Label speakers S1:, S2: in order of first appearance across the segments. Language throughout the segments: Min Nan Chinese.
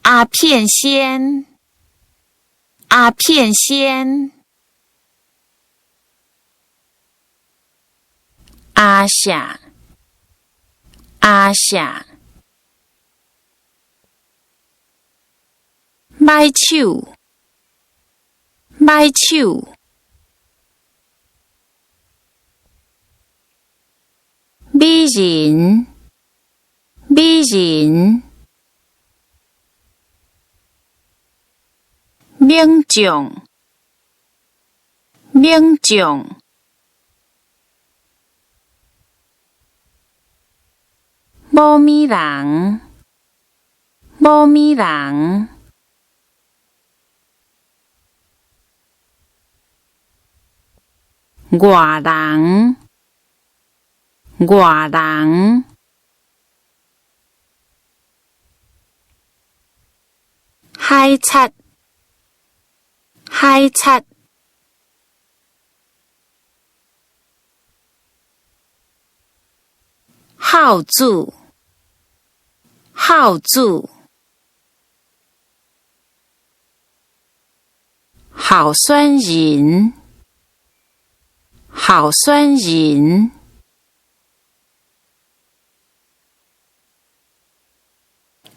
S1: 鴉片仙，鴉片仙。阿舍，阿舍。歹手，歹手。美人，美人。猛將，猛將。無物人，無物人。外人，外人。海賊，海賊。孝子，孝子。候選人，候選人。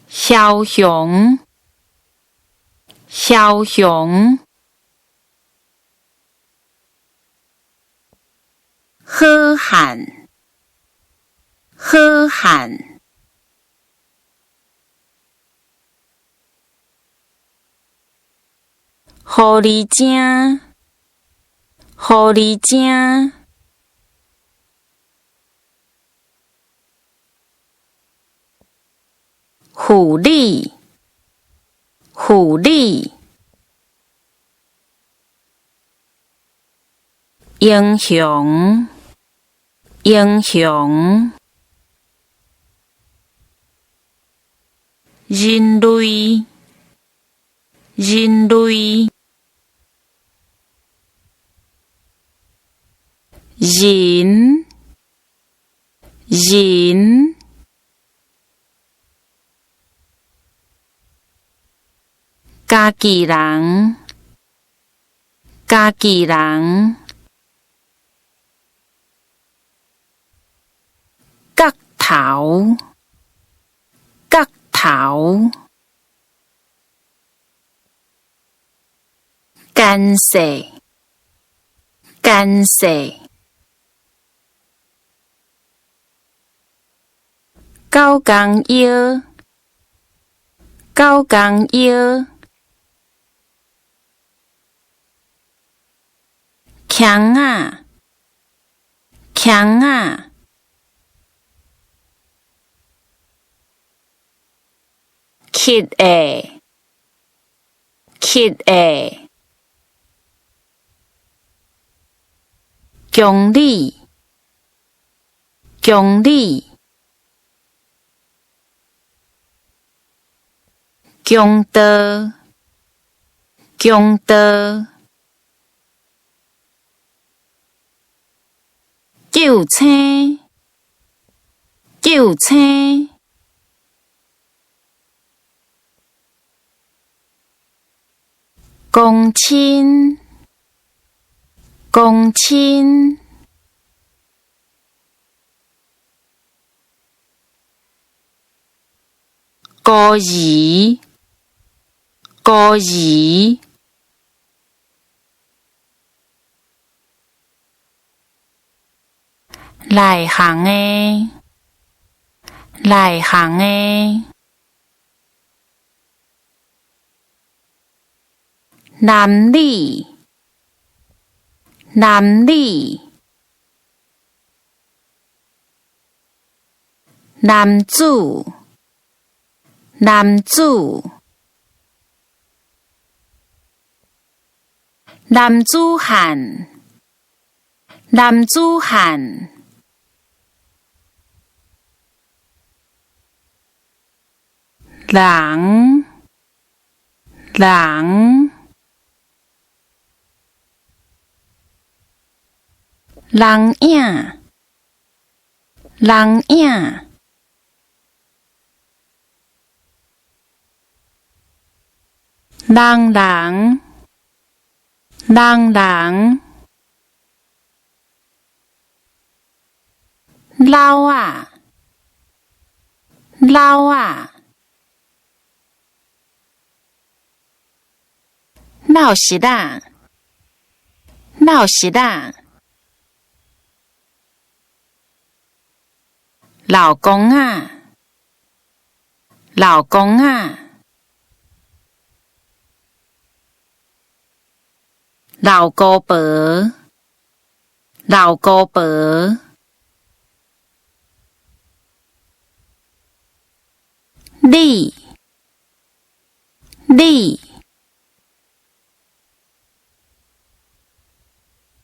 S1: 梟雄，梟雄。好漢，好漢。狐狸精，狐狸精。護理，護理。英雄，英雄。人類，人類。人，人。家己人，家己人。角頭，角頭。干涉，干涉。狗公腰，狗公腰。強仔，強仔。乞的，乞的。公理，公理。強盜，強盜。救星，救星。公親，公親。孤兒，孤兒。內行的，內行的。男女，男女。男子，男子。男子漢，男子漢。人，人。人影，人影。人人，人人，老仔，老仔，落實仔，落實仔，老公仔，老公仔，老姑婆，老姑婆，你，你。